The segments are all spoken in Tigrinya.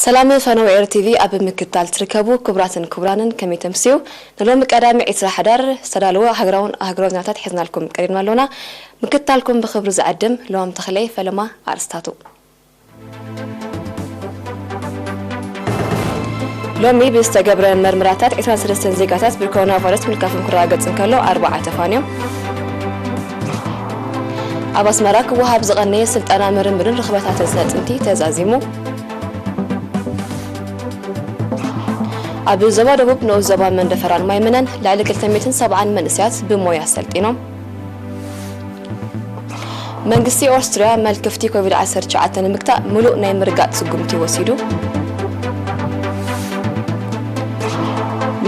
ሰላም ፈነወ ኤር ቲቪ ኣብ ምክትታል ትርከቡ ክቡራትን ክቡራንን ከመይ ተምስዩ? ንሎሚ ቀዳሚ ዕስራ ሕዳር ዝተዳለወ ሃገራውን ኣህጉራውን ዜናታት ሒዝናልኩም ቀሪብና ኣሎና። ምክትታልኩም ብኽብሪ ዝዕድም ለዋም ተኽለይ። ፈለማ ኣርእስታቱ። ሎሚ ብዝተገብረ መርመራታት ዕስራን ሰለስተን ዜጋታት ብኮሮና ቫይረስ ምልካፎም ክረጋገጽ እንከሎ ኣርባዓ ተፋንዮም። ኣብ ኣስመራ ክወሃብ ዝቐነየ ስልጠና ምርምርን ርኽበታትን ስነ ጥንቲ ተዛዚሙ። ኣብ ዞባ ደቡብ ንኡስ ዞባ መንደፈራን ማይምነን ልዕሊ ክልተ ሚእትን ሰብዓን መንእሰያት ብሞያ ሰልጢኖም። መንግስቲ ኦስትርያ መልክፍቲ ኮቪድ ዓሰርተ ትሽዓተ ንምግታእ ምሉእ ናይ ምርጋጥ ስጉምቲ ወሲዱ።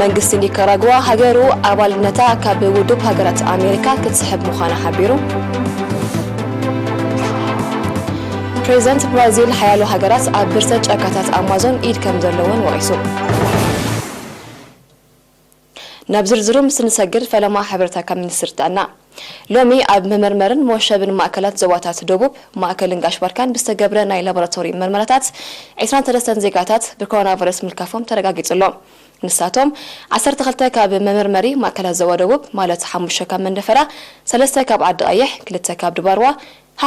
መንግስቲ ኒካራግዋ ሃገሩ ኣባልነታ ካብ ውድብ ሃገራት ኣሜሪካ ክትስሕብ ምዃና ሓቢሩ። ፕሬዚደንት ብራዚል ሓያሎ ሃገራት ኣብ ብርሰት ጫካታት ኣማዞን ኢድ ከም ዘለወን ወቒሱ። ናብ ዝርዝሩ ምስ ንሰግር ፈለማ ሓበሬታ ካብ ሚኒስትሪ ጥዕና። ሎሚ ኣብ መመርመርን መወሸብን ማእከላት ዞባታት ደቡብ፣ ማእከልን ጋሽ ባርካን ብዝተገብረ ናይ ላቦራቶሪ መርመራታት ዕስራን ሰለስተን ዜጋታት ብኮሮና ቫይረስ ምልካፎም ተረጋጊጹ ኣሎ። ንሳቶም ዓሰርተ ክልተ ካብ መመርመሪ ማእከላት ዞባ ደቡብ፣ ማለት ሓሙሽተ ካብ መንደፈራ፣ ሰለስተ ካብ ዓዲ ቀይሕ፣ ክልተ ካብ ድባርዋ፣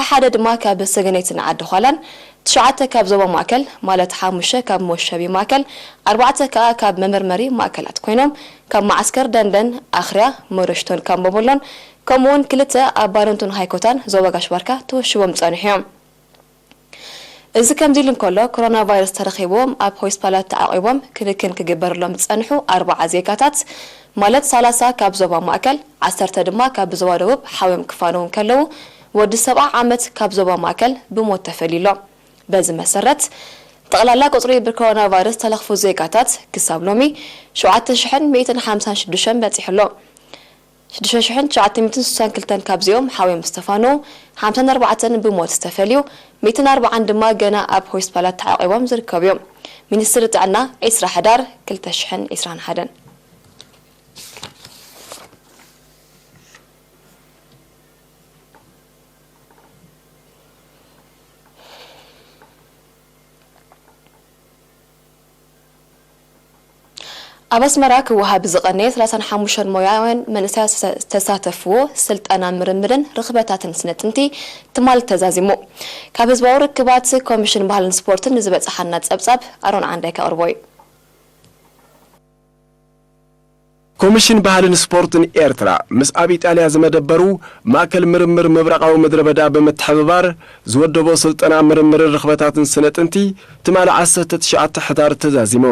ሓደ ድማ ካብ ሰገነይትን ዓዲ ዃላን፣ ትሽዓተ ካብ ዞባ ማእከል፣ ማለት ሓሙሽተ ካብ መወሸቢ ማእከል፣ ኣርባዕተ ከኣ ካብ መመርመሪ ማእከላት ኮይኖም፣ ካብ መዓስከር ደንደን፣ ኣኽርያ፣ መረሽቶን ካምቦቦሎን፣ ከምኡውን ክልተ ኣብ ባረንቱን ሃይኮታን ዞባ ጋሽ ባርካ ተወሽቦም ጸኒሑ እዮም። እዚ ከምዚ ኢሉ እንከሎ፣ ኮሮና ቫይረስ ተረኺብዎም ኣብ ሆስፒታላት ተዓቂቦም ክንክን ክግበረሎም ዝጸንሑ ኣርባዓ ዜጋታት፣ ማለት ሰላሳ ካብ ዞባ ማእከል፣ ዓሰርተ ድማ ካብ ዞባ ደቡብ ሓውዮም ክፋነዉ እንከለዉ፣ ወዲ ሰብዓ ዓመት ካብ ዞባ ማእከል ብሞት ተፈልዩ ኣሎ። በዚ መሰረት፣ ጠቕላላ ቁጽሪ ብኮሮና ቫይረስ ተለኽፉ ዜጋታት ክሳብ ሎሚ ሸውዓተ ሽሕን ሚእትን ሓምሳን ሽዱሽተን በጺሑ ኣሎ። ሽዱሽተ ሽሕን ትሽዓተ ሚእትን ስሳን ክልተን ካብዚኦም ሓውዮም ዝተፋነዉ፣ ሓምሳን ኣርባዕተን ብሞት ዝተፈልዩ፣ ሚእትን ኣርባዓን ድማ ገና ኣብ ሆስፒታላት ተዓቂቦም ዝርከቡ እዮም። ሚኒስትሪ ጥዕና፣ ዕስራ ሕዳር ክልተ ሽሕን ዕስራን ሓደን። ኣብ ኣስመራ ክወሃብ ዝቐነየ ሰላሳን ሓሙሽተን ሞያውያን መንእሰያት ዝተሳተፍዎ ስልጠና ምርምርን ርኽበታትን ስነ ጥንቲ ትማል ተዛዚሙ። ካብ ህዝባዊ ርክባት ኮሚሽን ባህልን ስፖርትን ንዝበጽሓና ጸብጻብ ኣሮን ዓንዳይ ከቕርቦ እዩ። ኮሚሽን ባህልን ስፖርትን ኤርትራ ምስ ኣብ ኢጣልያ ዝመደበሩ ማእከል ምርምር ምብራቓዊ ምድረ በዳ ብምትሕብባር ዝወደቦ ስልጠና ምርምርን ርኽበታትን ስነ ጥንቲ ትማሊ ዓሰርተ ትሽዓተ ሕዳር ተዛዚሙ።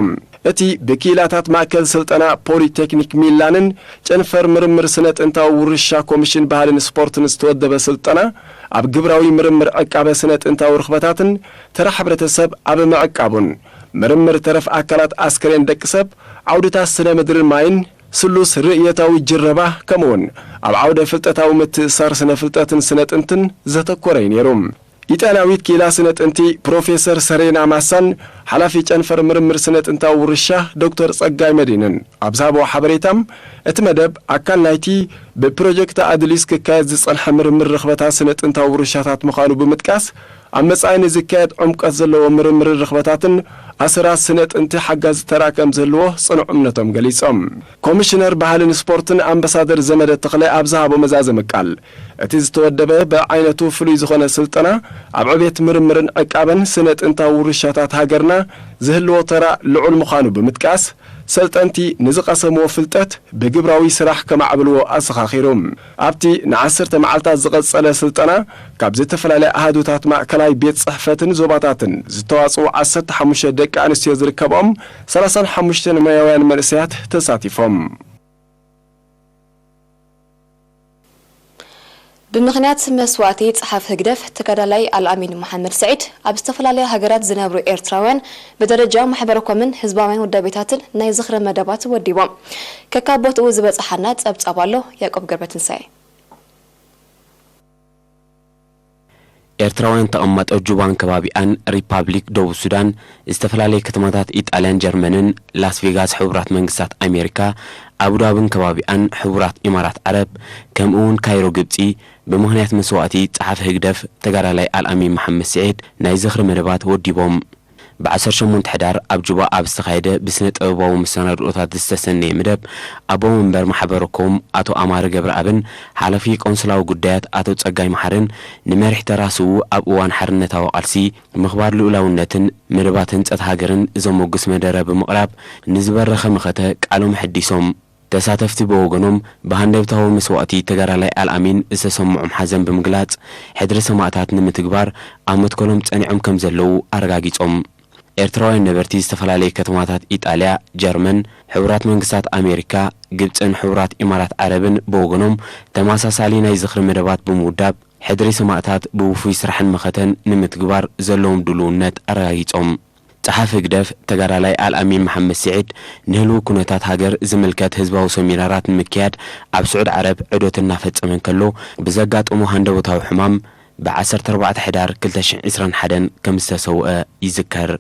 እቲ ብክኢላታት ማእከል ስልጠና ፖሊቴክኒክ ሚላንን ጨንፈር ምርምር ስነ ጥንታዊ ውርሻ ኮሚሽን ባህልን ስፖርትን ዝተወደበ ስልጠና ኣብ ግብራዊ ምርምር ዕቃበ ስነ ጥንታዊ ርኽበታትን ተራ ሕብረተሰብ ኣብ ምዕቃቡን ምርምር ተረፍ ኣካላት ኣስከሬን ደቂ ሰብ፣ ዓውድታት ስነ ምድርን ማይን፣ ስሉስ ርእየታዊ ጅረባ፣ ከምኡውን ኣብ ዓውደ ፍልጠታዊ ምትእስሳር ስነ ፍልጠትን ስነ ጥንትን ዘተኮረ እዩ ነይሩ። ኢጣልያዊት ክኢላ ስነ ጥንቲ ፕሮፌሰር ሰሬና ማሳን ሓላፊ ጨንፈር ምርምር ስነ ጥንታዊ ውርሻ ዶክተር ጸጋይ መድህንን ኣብ ዝሃብዎ ሓበሬታ፣ እቲ መደብ ኣካል ናይቲ ብፕሮጀክት ኣድሊስ ክካየድ ዝጸንሐ ምርምር ርኽበታት ስነ ጥንታዊ ውርሻታት ምዃኑ ብምጥቃስ፣ ኣብ መጻኢ ንዝካየድ ዕምቆት ዘለዎ ምርምርን ርኽበታትን ኣሰራት ስነ ጥንቲ ሓጋዚ ተራ ከም ዝህልዎ ጽኑዕ እምነቶም ገሊጾም። ኮሚሽነር ባህልን ስፖርትን ኣምባሳደር ዘመደ ተኽለ ኣብ ዝሃቦ መዛዘሚ ቃል፣ እቲ ዝተወደበ ብዓይነቱ ፍሉይ ዝኾነ ስልጠና ኣብ ዕቤት ምርምርን ዕቃበን ስነ ጥንታዊ ውርሻታት ሃገርና ዝህልዎ ተራ ልዑል ምዃኑ ብምጥቃስ፣ ሰልጠንቲ ንዝቐሰምዎ ፍልጠት ብግብራዊ ስራሕ ከማዕብልዎ ኣዘኻኺሩ። ኣብቲ ንዓሰርተ መዓልታት ዝቐጸለ ስልጠና፣ ካብ ዝተፈላለያ ኣሃዱታት ማእከላይ ቤት ጽሕፈትን ዞባታትን ዝተዋጽኡ ዓሰርተ ሓሙሽተ ደቂ ኣንስትዮ ዝርከብኦም ሰላሳን ሓሙሽተን ሞያውያን መንእሰያት ተሳቲፎም። ብምኽንያት መስዋእቲ ጸሓፊ ህግደፍ ተጋዳላይ ኣልኣሚን መሓመድ ስዒድ፣ ኣብ ዝተፈላለያ ሃገራት ዝነብሩ ኤርትራውያን ብደረጃ ማሕበረኮምን ህዝባውያን ውዳቤታትን ናይ ዝኽሪ መደባት ወዲቦም። ከካብ ቦትኡ ዝበጽሓና ጸብጻብ ኣሎ፣ ያዕቆብ ገብረትንሳኤ። ኤርትራውያን ተቐማጦ ጁባን ከባቢኣን፣ ሪፓብሊክ ደቡብ ሱዳን፣ ዝተፈላለየ ከተማታት ኢጣልያን ጀርመንን፣ ላስ ቬጋስ ሕቡራት መንግስታት ኣሜሪካ፣ ኣቡዳብን ከባቢኣን፣ ሕቡራት ኢማራት ዓረብ፣ ከምኡ እውን ካይሮ ግብጺ፣ ብምኽንያት መስዋእቲ ጸሓፊ ህግደፍ ተጋዳላይ ኣልኣሚን መሓመድ ስዒድ ናይ ዝኽሪ መደባት ወዲቦም። ብ ዓሰርተ ሸሞንተ ሕዳር ኣብ ጁባ ኣብ ዝተኻየደ ብስነ ጥበባዊ መሰናድኦታት ዝተሰነየ መደብ፣ ኣቦ መንበር ማሕበረ ኮም ኣቶ ኣማረ ገብረኣብን ሓላፊ ቆንስላዊ ጉዳያት ኣቶ ጸጋይ መሓርን ንመሪሕ ተራ ስዉእ ኣብ እዋን ሓርነታዊ ቃልሲ ምኽባር ልኡላውነትን መደባት ህንጸት ሃገርን ዘሞግስ መደረ ብምቕራብ ንዝበረኸ መኸተ ቃሎም ኣሐዲሶም። ተሳተፍቲ ብወገኖም ብሃንደብታዊ መስዋእቲ ተጋዳላይ ኣልኣሚን ዝተሰምዖም ሓዘን ብምግላጽ፣ ሕድሪ ሰማእታት ንምትግባር ኣብ መትከሎም ጸኒዖም ከም ዘለዉ ኣረጋጊጾም። ኤርትራውያን ነበርቲ ዝተፈላለየ ከተማታት ኢጣልያ፣ ጀርመን፣ ሕቡራት መንግስታት ኣሜሪካ፣ ግብጽን ሕቡራት ኢማራት ዓረብን ብወገኖም ተመሳሳሊ ናይ ዝኽሪ መደባት ብምውዳብ፣ ሕድሪ ሰማእታት ብውፉይ ስራሕን መኸተን ንምትግባር ዘለዎም ድልውነት ኣረጋጊጾም። ጸሓፊ ህግደፍ ተጋዳላይ ኣልኣሚን መሓመድ ስዒድ፣ ንህልው ኩነታት ሃገር ዝምልከት ህዝባዊ ሰሚናራት ንምክያድ ኣብ ስዑድ ዓረብ ዑደት እናፈጸመ እንከሎ፣ ብዘጋጠሞ ሃንደበታዊ ሕማም ብ ዓሰርተ ኣርባዕተ ሕዳር ክልተ ሽሕን ዕስራን ሓደን ከም ዝተሰውአ ይዝከር።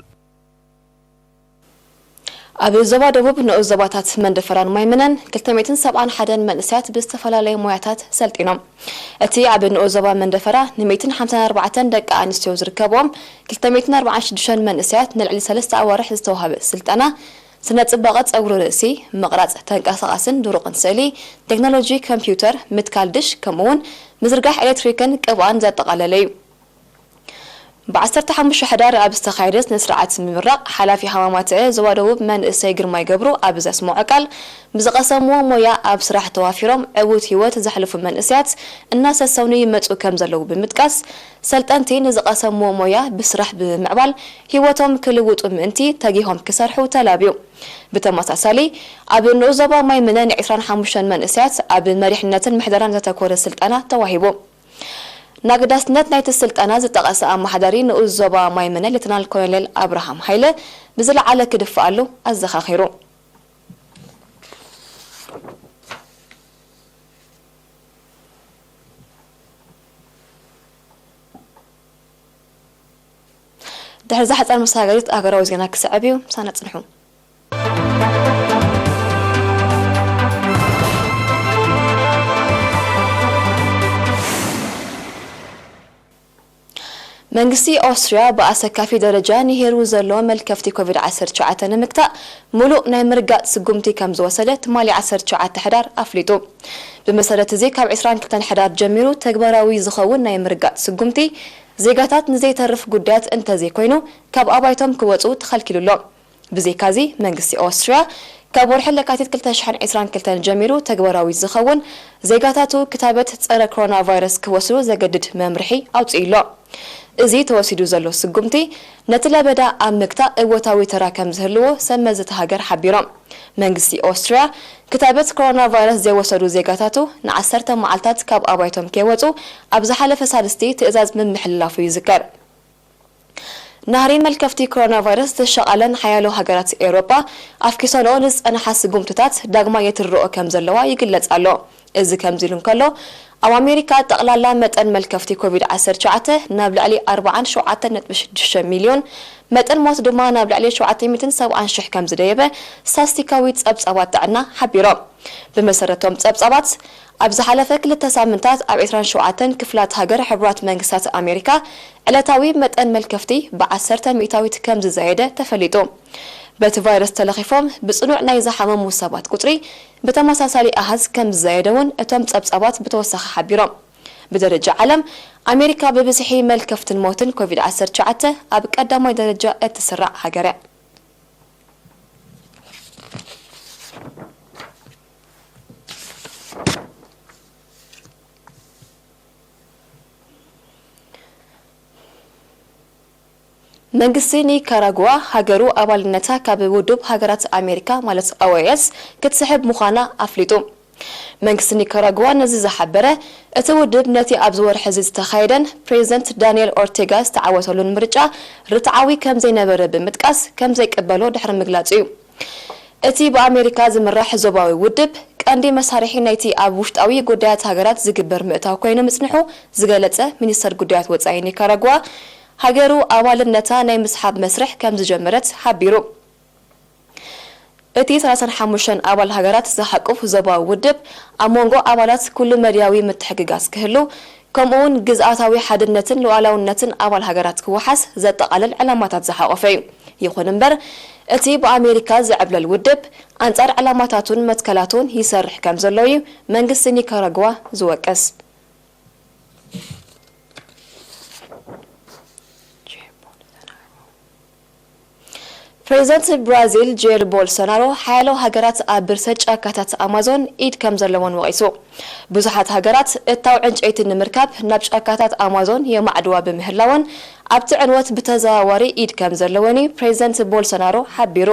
ኣብ ዞባ ደቡብ ንኡስ ዞባታት መንደፈራን ማይምነን ክልተ ሚእትን ሰብዓን ሓደን መንእሰያት ብዝተፈላለየ ሞያታት ሰልጢኖም። እቲ ኣብ ንኡስ ዞባ መንደፈራ ን ሚእትን ሓምሳን ኣርባዕተን ደቂ ኣንስትዮ ዝርከብዎም ክልተ ሚእትን ኣርባዓን ሽዱሽተን መንእሰያት ንልዕሊ ሰለስተ ኣዋርሕ ዝተዋህበ ስልጠና ስነ ጽባቐ ጸጉሪ ርእሲ፣ ምቕራጽ ተንቀሳቓስን ድሩቕን ስእሊ፣ ቴክኖሎጂ ኮምፒውተር፣ ምትካል ድሽ፣ ከምኡ'ውን ምዝርጋሕ ኤሌክትሪክን ቅብኣን ዘጠቓለለ እዩ። ብ ዓሰርተ ሓሙሽተ ሕዳር ኣብ ዝተኻየደ ስነ ስርዓት ምምራቕ፣ ሓላፊ ሃማማትዐ ዞባ ደቡብ መንእሰይ ግርማይ ገብሩ ኣብ ዘስምዖ ቃል፣ ብዝቐሰምዎ ሞያ ኣብ ስራሕ ተዋፊሮም ዕዉት ህይወት ዘሕልፉ መንእሰያት እናሰሰኑ ይመጹ ከም ዘለዉ ብምጥቃስ፣ ሰልጠንቲ ንዝቐሰምዎ ሞያ ብስራሕ ብምምዕባል ህይወቶም ክልውጡ ምእንቲ ተጊሆም ክሰርሑ ተላብዩ። ብተመሳሳሊ፣ ኣብ ንኡስ ዞባ ማይ ምነ ን ዕስራን ሓሙሽተን መንእሰያት ኣብ መሪሕነትን ምሕደራን ዘተኮረ ስልጠና ተዋሂቡ። ንኣገዳስነት ናይቲ ስልጠና ዝጠቐሰ ኣመሓዳሪ ንኡስ ዞባ ማይ ምነ ሌተናል ኮሎኔል ኣብርሃም ሃይለ ብዝለዓለ ክድፍኣሉ ኣዘኻኺሩ። ድሕሪ እዛ ሓጻር መሰጋገሪት ሃገራዊ ዜና ክስዕብ እዩ። ምሳና ጽንሑ። መንግስቲ ኦስትርያ ብኣሰካፊ ደረጃ ንሄሩ ዘሎ መልከፍቲ ኮቪድ ዓሰርተ ትሽዓተ ንምግታእ ምሉእ ናይ ምርጋጥ ስጉምቲ ከም ዝወሰደ ትማሊ ዓሰርተ ትሽዓተ ሕዳር ኣፍሊጡ። ብመሰረት እዚ ካብ ዕስራን ክልተን ሕዳር ጀሚሩ ተግባራዊ ዝኸውን ናይ ምርጋጥ ስጉምቲ ዜጋታት ንዘይተርፍ ጉዳያት እንተዘይኮይኑ ካብ ኣባይቶም ክወጹ ተኸልኪሉ ኣሎ። ብዘይካዚ መንግስቲ ኦስትርያ ካብ ወርሒ ለካቲት ክልተ ሽሕን ዕስራን ክልተን ጀሚሩ ተግባራዊ ዝኸውን ዜጋታቱ ክታበት ጸረ ኮሮና ቫይረስ ክወስዱ ዘገድድ መምርሒ ኣውጺኡ ኣሎ። እዚ ተወሲዱ ዘሎ ስጉምቲ ነቲ ለበዳ ኣብ ምግታእ እወታዊ ተራ ከም ዝህልዎ ሰብ መዚ እታ ሃገር ሓቢሮም። መንግስቲ ኦስትርያ ክታበት ኮሮና ቫይረስ ዘይወሰዱ ዜጋታቱ ንዓሰርተ መዓልታት ካብ ኣባይቶም ከይወጹ ኣብ ዝሓለፈ ሳልስቲ ትእዛዝ ምምሕልላፉ ይዝከር። ናህሪ መልከፍቲ ኮሮና ቫይረስ ዘሻቐለን ሓያሎ ሃገራት ኤውሮጳ ኣፍኪሰንኦ ንዝጸንሓ ስጉምትታት ዳግማይ የትርኦ ከም ዘለዋ ይግለጽ ኣሎ። እዚ ከምዚ ኢሉ እንከሎ፣ ኣብ ኣሜሪካ ጠቕላላ መጠን መልከፍቲ ኮቪድ ዓሰርተ ትሽዓተ ናብ ልዕሊ ኣርባዓን ሸውዓተን ነጥቢ ሽዱሽተ ሚልዮን፣ መጠን ሞት ድማ ናብ ልዕሊ ሸውዓተ ሚእትን ሰብዓን ሽሕ ከም ዝደየበ ስታስቲካዊ ጸብጻባት ጥዕና ሓቢሮም። ብመሰረቶም ጸብጻባት፣ ኣብ ዝሓለፈ ክልተ ሳምንታት ኣብ ዕስራን ሸውዓተን ክፍላት ሃገር ሕቡራት መንግስታት ኣሜሪካ ዕለታዊ መጠን መልከፍቲ ብዓሰርተ ሚእታዊት ከም ዝዛየደ ተፈሊጡ። በቲ ቫይረስ ተለኺፎም ብጽኑዕ ናይ ዝሓመሙ ሰባት ቁጽሪ ብተመሳሳሊ ኣሃዝ ከም ዝዛየደ እውን እቶም ጸብጻባት ብተወሳኺ ሓቢሮም። ብደረጃ ዓለም፣ ኣሜሪካ ብብዝሒ መልከፍትን ሞትን ኮቪድ ዓሰርተ ትሽዓተ ኣብ ቀዳማይ ደረጃ እትስራዕ ሃገር እያ። መንግስቲ ኒካራጉዋ ሃገሩ ኣባልነታ ካብ ውድብ ሃገራት ኣሜሪካ ማለት ኦኤስ ክትስሕብ ምዃና ኣፍሊጡ። መንግስቲ ኒካራጉዋ ነዚ ዝሓበረ፣ እቲ ውድብ ነቲ ኣብዚ ወርሒ እዚ ዝተኻየደን ፕሬዚደንት ዳንኤል ኦርቴጋ ዝተዓወተሉን ምርጫ ርትዓዊ ከም ዘይነበረ ብምጥቃስ ከም ዘይቅበሎ ድሕሪ ምግላጹ እዩ። እቲ ብኣሜሪካ ዝምራሕ ዞባዊ ውድብ ቀንዲ መሳርሒ ናይቲ ኣብ ውሽጣዊ ጉዳያት ሃገራት ዝግበር ምእታው ኮይኑ ምጽንሑ ዝገለጸ ሚኒስተር ጉዳያት ወጻኢ ኒካራጓ፣ ሃገሩ ኣባልነታ ናይ ምስሓብ መስርሕ ከም ዝጀመረት ሓቢሩ። እቲ ሰላሳን ሓሙሽተን ኣባል ሃገራት ዝሓቁፍ ዞባዊ ውድብ ኣብ መንጎ ኣባላት ኩሉ መድያዊ ምትሕግጋዝ ክህሉ፣ ከምኡውን ግዝኣታዊ ሓድነትን ሉዓላውነትን ኣባል ሃገራት ክወሓስ ዘጠቓልል ዕላማታት ዝሓቖፈ እዩ። ይኹን እምበር፣ እቲ ብኣሜሪካ ዝዕብለል ውድብ፣ ኣንጻር ዕላማታቱን መትከላቱን ይሰርሕ ከም ዘሎ እዩ መንግስቲ ኒካራጓ ዝወቅስ። ፕሬዚደንት ብራዚል ጄር ቦልሶናሮ፣ ሓያሎ ሃገራት ኣብ ብርሰት ጫካታት ኣማዞን ኢድ ከም ዘለወን ወቒሱ። ብዙሓት ሃገራት እታው ዕንጨይቲ ንምርካብ ናብ ጫካታት ኣማዞን የማዕድዋ ብምህላወን፣ ኣብቲ ዕንወት ብተዘዋዋሪ ኢድ ከም ዘለወን እዩ ፕሬዚደንት ቦልሶናሮ ሓቢሩ።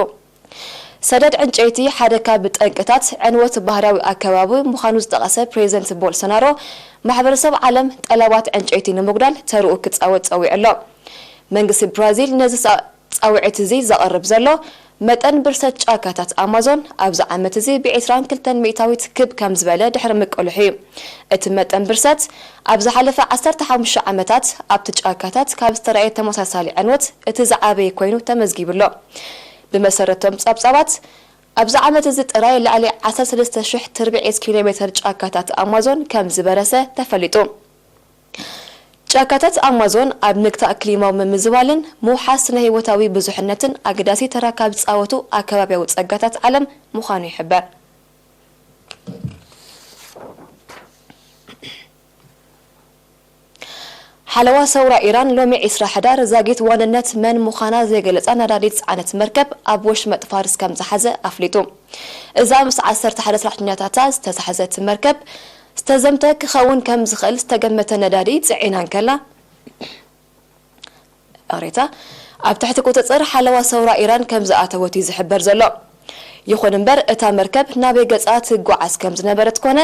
ሰደድ ዕንጨይቲ ሓደ ካብ ጠንቅታት ዕንወት ባህርያዊ ኣከባቢ ምዃኑ ዝጠቐሰ ፕሬዚደንት ቦልሶናሮ፣ ማሕበረሰብ ዓለም ጠለባት ዕንጨይቲ ንምጉዳል ተርኡ ክጻወት ጸዊዑ ኣሎ። መንግስቲ ብራዚል ነዚ ጻ-፣ ጻውዒት እዚ ዘቕርብ ዘሎ፣ መጠን ብርሰት ጫካታት ኣማዞን ኣብዚ ዓመት እዚ ብ22% ክብ ከም ዝበለ ድሕሪ ምቅልሑ እዩ። እቲ መጠን ብርሰት ኣብ ዝሓለፈ ዓሰርተ ሓሙሽተ ዓመታት ኣብቲ ጫካታት ካብ ዝተራእየ ተመሳሳሊ ዕንወት እቲ ዝዓበየ ኮይኑ ተመዝጊቡ ኣሎ። ብመሰረቶም ጸብጻባት፣ ኣብዚ ዓመት እዚ ጥራይ ልዕሊ ዓሰርተ ሰለስተ ሽሕ ትርብዒት ኪሎ ሜተር ጫካታት ኣማዞን ከም ዝበረሰ ተፈሊጡ። ጫካታት ኣማዞን ኣብ ምግታእ ክሊማዊ ምምዝባልን ምውሓስ ስነ ህይወታዊ ብዙሕነትን ኣገዳሲ ተራ ካብ ዝጻወቱ ኣከባብያዊ ጸጋታት ዓለም ምዃኑ ይሕበር። ሓለዋ ሰውራ ኢራን ሎሚ ዕስራ ሕዳር ዛጊት ዋንነት መን ምዃና ዘይገለጻ ነዳዲ ዝጸዓነት መርከብ ኣብ ወሽመጥ ፋርስ ከም ዝሓዘ ኣፍሊጡ። እዛ ምስ ዓሰርተ ሓደ ሰራሕተኛታታ ዝተታሕዘት መርከብ ዝተዘምተ ክኸውን ከም ዝኽእል ዝተገመተ ነዳዲ ጽዒና እንከላ፣ ይቕሬታ፣ ኣብ ትሕቲ ቁጽጽር ሓለዋ ሰውራ ኢራን ከም ዝኣተወት እዩ ዝሕበር ዘሎ። ይኹን እምበር፣ እታ መርከብ ናበይ ገጻ ትጓዓዝ ከም ዝነበረት ኮነ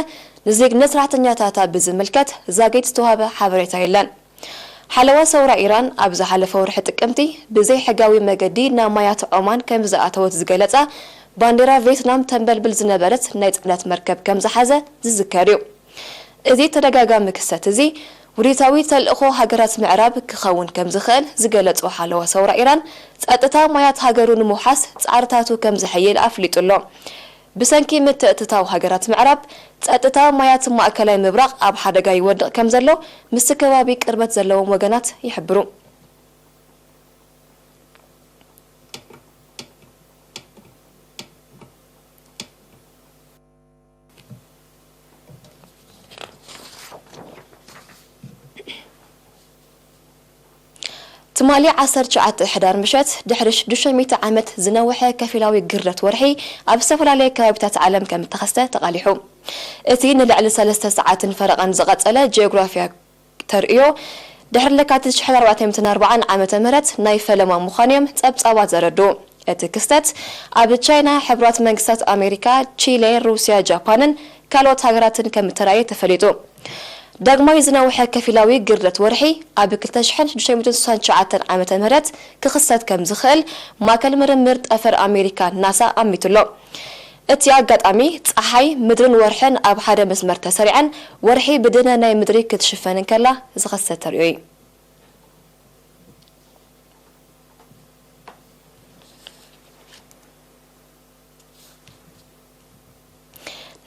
ንዜግነት ሰራሕተኛታታ ብዝምልከት ዛጊት ዝተዋህበ ሓበሬታ የለን። ሓለዋ ሰውራ ኢራን ኣብ ዝሓለፈ ወርሒ ጥቅምቲ ብዘይሕጋዊ መገዲ ናብ ማያት ዖማን ከም ዝኣተወት ዝገለጻ፣ ባንዴራ ቬትናም ተንበልብል ዝነበረት ናይ ጽዕነት መርከብ ከም ዝሓዘ ዝዝከር እዩ። እዚ ተደጋጋሚ ክስተት እዚ፣ ውዲታዊ ተልእኾ ሃገራት ምዕራብ ክኸውን ከም ዝኽእል ዝገለጹ ሓለዋ ሰውራ ኢራን፣ ጸጥታ ማያት ሃገሩ ንምውሓስ ጻዕርታቱ ከም ዝሕይል ኣፍሊጡ ኣሎ። ብሰንኪ ምትእትታው ሃገራት ምዕራብ፣ ጸጥታ ማያት ማእከላይ ምብራቕ ኣብ ሓደጋ ይወድቕ ከም ዘሎ ምስቲ ከባቢ ቅርበት ዘለዎም ወገናት ይሕብሩ። ትማሊ ዓሰርተ ትሽዓተ ሕዳር ምሸት፣ ድሕሪ ሽዱሽተ ሚእቲ ዓመት ዝነውሐ ከፊላዊ ግርደት ወርሒ ኣብ ዝተፈላለየ ከባቢታት ዓለም ከም እተኸስተ ተቓሊሑ። እቲ ንልዕሊ ሰለስተ ሰዓትን ፈረቓን ዝቐጸለ ጂኦግራፍያ ተርእዮ፣ ድሕሪ ለካቲት ሽሕን ኣርባዕተ ሚእትን ኣርባዓን ዓመተ ምህረት ናይ ፈለማ ምዃኑ እዮም ጸብጻባት ዘረድኡ። እቲ ክስተት ኣብ ቻይና፣ ሕቡራት መንግስታት ኣሜሪካ፣ ቺሌ፣ ሩስያ፣ ጃፓንን ካልኦት ሃገራትን ከም እተራእየ ተፈሊጡ። ዳግማይ ዝነውሐ ከፊላዊ ግርደት ወርሒ ኣብ ክልተ ሽሕን ሽዱሽተ ሚእትን ስሳን ትሽዓተን ዓመተ ምህረት ክኽሰት ከም ዝኽእል ማእከል ምርምር ጠፈር ኣሜሪካ ናሳ ኣሚቱ ኣሎ። እቲ ኣጋጣሚ፣ ጸሓይ፣ ምድርን ወርሕን ኣብ ሓደ መስመር ተሰሪዐን፣ ወርሒ ብድነ ናይ ምድሪ ክትሽፈን እንከላ ዝኸሰት ተርእዮ እዩ።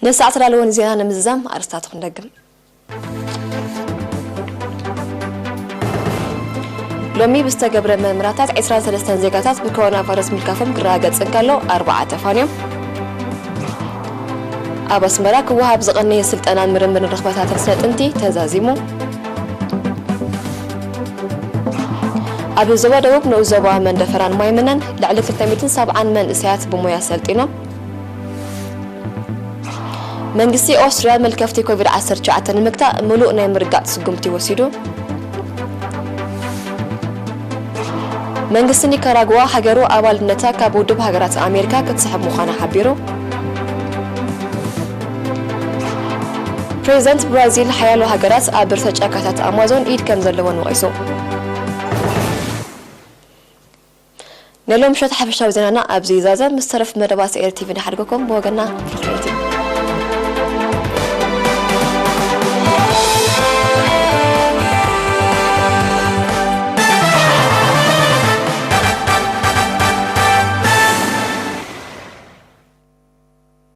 ንሰዓት ዳለወን ዜና ንምዝዛም ኣርስታት ክንደግም። ሎሚ ብዝተገብረ መርመራታት ዕስራን ሰለስተን ዜጋታት ብኮሮና ቫይረስ ምልካፎም ክረጋገጽ እንከሎ፣ ኣርባዓ ተፋንዮም። ኣብ ኣስመራ ክወሃብ ዝቐነየ ስልጠናን ምርምርን ረኽበታትን ስነ ጥንቲ ተዛዚሙ። ኣብ ዞባ ደቡብ ንኡስ ዞባ መንደፈራን ማይምነን ልዕሊ ክልተ ሚእትን ሰብዓን መንእሰያት ብሞያ ሰልጢኖም። መንግስቲ ኦስትርያ መልከፍቲ ኮቪድ ዓሰርተ ትሽዓተ ንምግታእ ምሉእ ናይ ምርጋጥ ስጉምቲ ወሲዱ። መንግስቲ ኒካራግዋ ሃገሩ ኣባልነታ ካብ ውድብ ሃገራት ኣሜሪካ ክትስሕብ ምዃና ሓቢሩ። ፕሬዚደንት ብራዚል ሓያሎ ሃገራት ኣብ ብርሰት ጫካታት ኣማዞን ኢድ ከም ዘለወን ወቒሱ። ናይ ሎም ምሸት ሓፈሻዊ ዜናና ኣብዚ ይዛዘም። ምስ ተረፍ መደባት ኤር ቲቪ ንሓድገኩም ብወገና ፍቕረይቲ።